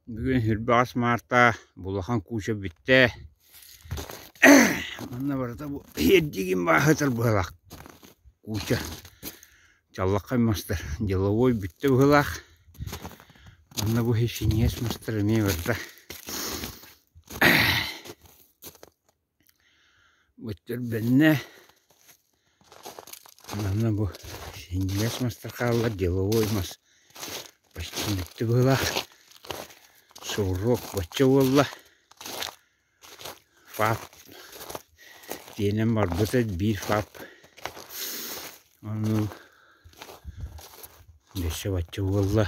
Бүгүн Үрбэҕэс Маарта улахан кууча бүттэ. Манна барыта бу иһирдьигин бааһытар быһалаах кууча. Чаллаххай мастар деловой бүттэ быһыылаах. Манна бу синьиэс мастар эмиэ барыта Бөттөрбөннө манна бу синньигэс мастар хааллар деловой мас почти бүттэ быһыылаах сурок бачча буолла фап тиэнэн барбыта биир фап ону өссө бачча буолла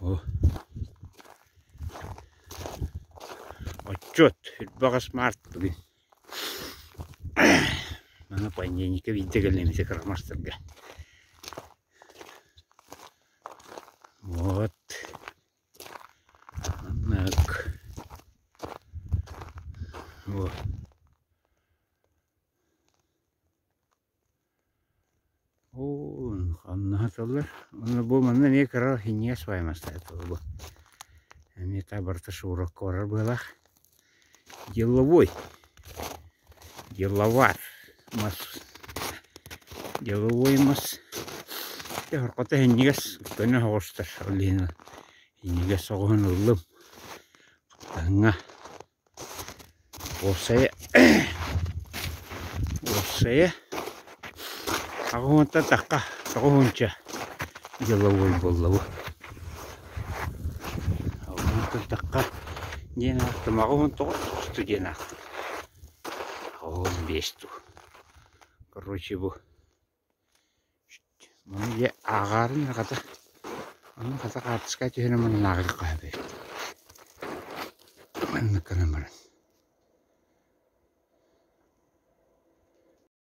о Отчуот Үрбэҕэс Март бүгүн Маны понедельникка биирдэ кэллим ити кыра мастарга. Вот. Маннык. Вот. Оо, ханна сыталлар? Уонна бу манна эмиэ кыра синньигэс баай мастар бу. Эмиэ та барыта сууракка барар быһыылаах. Деловой. Деловар мас. Деловой мас. Дьэ хорҕото синньигэс көнө соҕустар. Ол иһин синньигэс соҕуһун ыллым. Хаптаһыҥҥа. Уопсайа уопсайа аҕыс уонтан тахха тоҕус уонча деловой буолла бу. Аҕыс уонтан тахха диэн аахтым 89 тусту диэн аахтым. 85 дуу. Короче бу Маны дьэ ааҕаарын хата ону хата хаартыска түһэрэн муннааҕы хаһабыт. Маннык гынан баран.